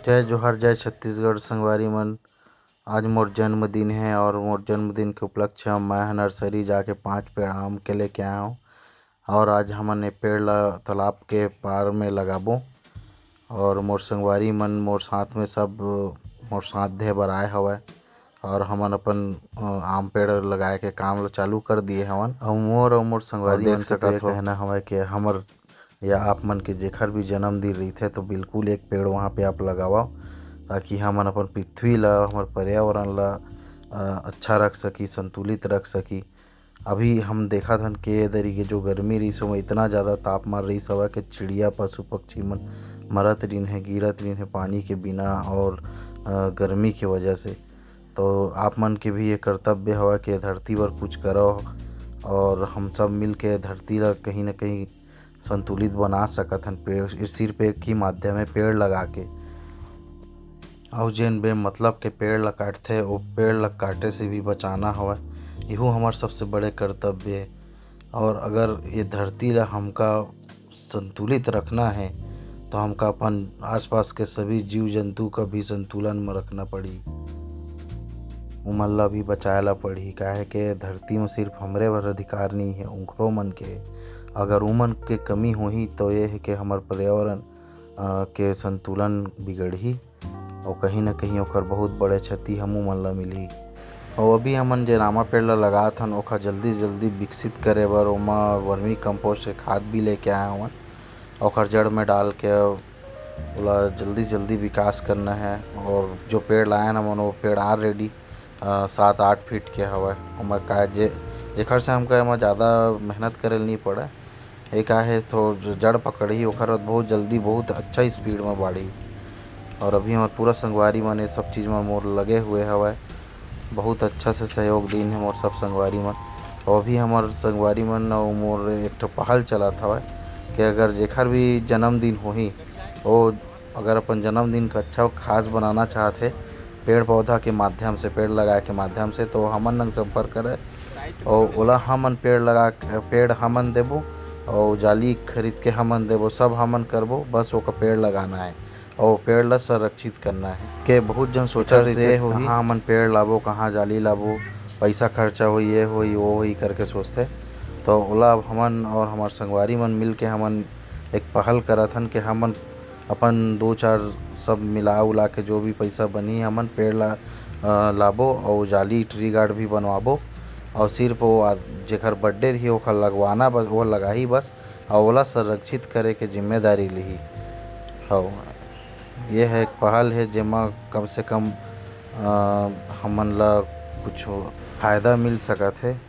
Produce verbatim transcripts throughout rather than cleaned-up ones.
जय जोहार, जय छत्तीसगढ़ संगवारी मन। आज मोर जन्मदिन हे और मोर जन्मदिन के उपलक्ष्य म मैं ह नर्सरी जाके पांच पेड़ आम के लेके आए हंव और आज हमन ए पेड़ ला तालाब के पार में लगाबो। और मोर संगवारी मन मोर साथ में सब मोर साथ दे बर आए हवय और हमन अपन, अ, आम पेड़ लगाए के काम ल चालू कर दिए हवन। अउ मोर अउ मोर संगवारी और देख मन के तो सकत ये हो। कहना हवय कि हमर या आप मन के जेखर भी जन्मदिन रहिथे तो बिल्कुल एक पेड़ वहाँ पे आप लगावव, ताकि हमन अपन पृथ्वी ला, हमर पर्यावरण ला, अ, अच्छा रख सकी, संतुलित रख सकी। अभी हम देखत हन के ए दरी के जो गर्मी रहिस, ओमा इतना ज़्यादा तापमान रहिस हवय कि चिड़िया, पशु, पक्षी मन मरत रहिन हे, गिरत रहिन हे पानी के बिना और, अ, गर्मी के वजह से। तो आप मन के भी ये कर्तव्य हवय कि धरती बर कुछ करव और हम सब मिल के धरती ला कहीं ना कहीं संतुलित बना सकत हन, पेड़, सिर्फ एक ही माध्यम है, पेड़ लगा के। अउ जेन बेमतलब के पेड़ ल काटथे, ओ पेड़ ल काटे से भी बचाना हवय, इहू हमर सबसे बड़े कर्तव्य है। और अगर ये धरती ल हमका संतुलित रखना है, तो हमका अपन आसपास के सभी जीव जंतु का भी संतुलन में रखना पड़ी, उमन ला भी बचाए ला पड़ही, काहे के धरती में सिर्फ हमरे बर अधिकार नहीं है, उनकरो मन के। अगर उमन के कमी होही, तो ये है कि हमर पर्यावरण, अ, के संतुलन बिगड़ही, और कहीं ना कहीं ओकर बहुत बड़े क्षति हमू मन ला मिलही। और अभी हमन जे रामा पेड़ ला लगात हन, ओखर जल्दी जल्दी विकसित करे बर ओमा वर्मी कंपोस्ट के खाद भी लेके आए हवन। ओखर जड़ में डाल के ओला जल्दी जल्दी विकास करना है। और जो पेड़ लाए हन हमन, वो पेड़ already, अ, सात आठ फीट के हवय। ओमा का जे, जेखर से हमका एमा ज़्यादा मेहनत करे ल नहीं पड़े। एक आहे तो ज-, जड़ पकड़ही, ओखर बाद बहुत जल्दी, बहुत अच्छा स्पीड में बाढ़ही। और अभी हमर पूरा संगवारी मन ये सब चीज़ में मोर लगे हुए हवय, बहुत अच्छा से सहयोग दिन है मोर सब संगवारी मन। और अभी हमर संगवारी मन अउ मोर एक ठो पहल चलत हवय कि अगर जेखर भी जन्मदिन होही, वो अगर अपन जन्मदिन का अच्छा खास बनाना चाहत हे पेड़ पौधा के माध्यम से, पेड़ लगाए के माध्यम से, तो हमन नंग संपर्क करे और ओला हमन पेड़ लगा, पेड़ हमन देबो और जाली खरीद के हमन देबो, सब हमन करबो, बस ओकर पेड़ लगाना है और पेड़ ला संरक्षित करना है। के बहुत जन सोचत एकर से रहिथे, होही। कहाँ हमन पेड़ लाबो, कहाँ जाली लाबो, पैसा खर्चा होई, ये होई, वो होई करके सोचथे। तो ओला अब हमन और हमार संगवारी मन मिल के हमन एक पहल करत हन कि हमन अपन दो चार सब मिला उला के जो भी पैसा बनही, हमन पेड़ ला, अ, लाबो और जाली tree guard भी बनवाबो और सिर्फ वो आद-, जेकर birthday रही ओकर लगवाना बस, वो लगाही बस और ओला संरक्षित करे के जिम्मेदारी लिही। हव, ये है एक पहल है जेमा कम से कम, अ, हमन ला कुछ फायदा मिल सकत है।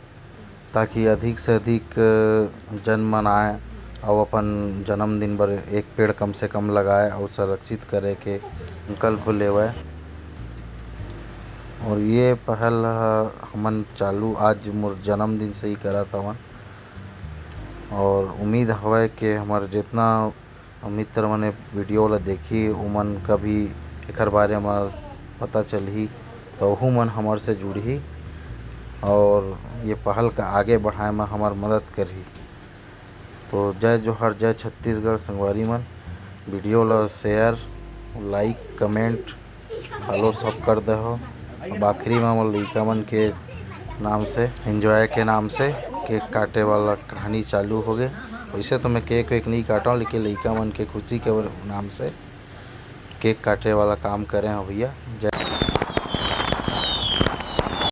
ताकि अधिक से अधिक, अ, जन मन आए अउ अपन जन्मदिन बर एक पेड़ कम से कम लगाए अउ संरक्षित करे के संकल्प लेवय। और ये पहल ह हमन चालू आज मोर जन्मदिन से ही करत हवन। और उम्मीद हवय कि हमर जितना मित्र मन ए video ला देखही, उमन का भी एकर बारे म पता चलही, तो ओहू मन हमर से जुड़ही और ये पहल का आगे बढ़ाए म हमर मदद करही। तो जय जोहार, जय छत्तीसगढ़ संगवारी मन। Video ला share, like, comment, follow सब कर देहो। अब आखिरी में हमर लइका मन के नाम से, enjoy के नाम से cake काटे वाला कहानी चालू हो गए। वैसे तो मैं cake वेक नहीं काटा हूँ, लेकिन लइका मन के खुशी के नाम से cake काटे वाला काम करे हैं भैया। जय